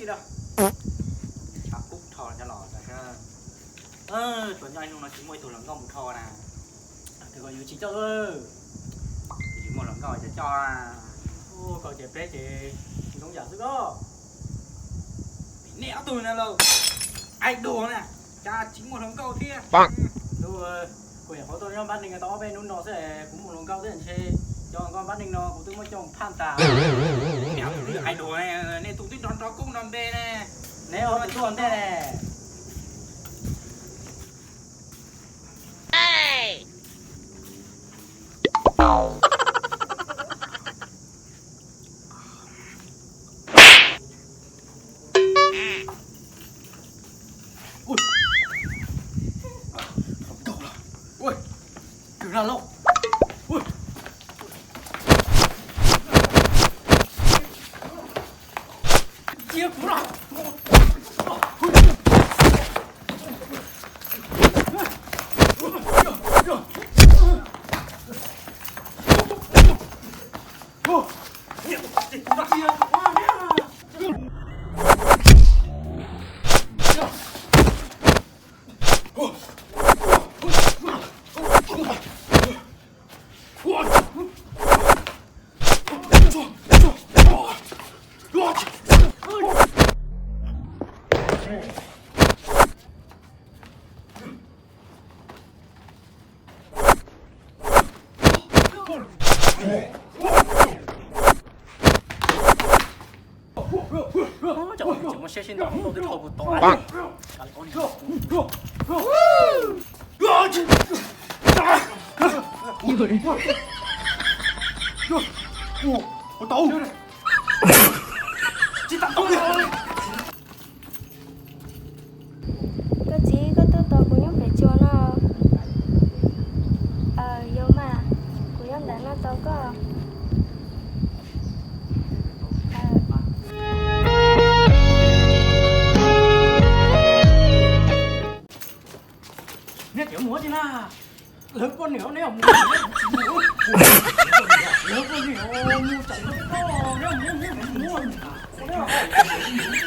Tshav kub rho cov los, tuaj nyob ib hnub no tsis muaj ib tug hluas nkauj mus rho na. Tus ko yus tsis coj, tsis muaj hluas nkauj ces coj. Koj ces peb ces zoo yam xwb koj. Nej ob tug na lauj, aib dua na, cas tsis muaj hluas nkauj thiab. Kuv nyuam qhuav tuaj nyob npab neeg tau ob peb hnub no xwb kuv muaj hluas nkauj thiab ntshe. Cov nkauj npab neeg no kuv twb muab coj phaj tas. Aib dua, nej tus twb nrov nrov koob nrov npe ne. Neb ob tug tuaj ntej ne. Cov muaj siab sib ntaus hauv ntau twb dhau kuv tod. Koj txiv, koj tuaj tos kuv nyob pem tsuas no. Yog mas, kuv nyob ntawm no tos koj. Neb cov mus ua tsi na? Lawv poj niam neb mus, lawv poj niam mus tseem koj, neb mus, neb mus, neb mus.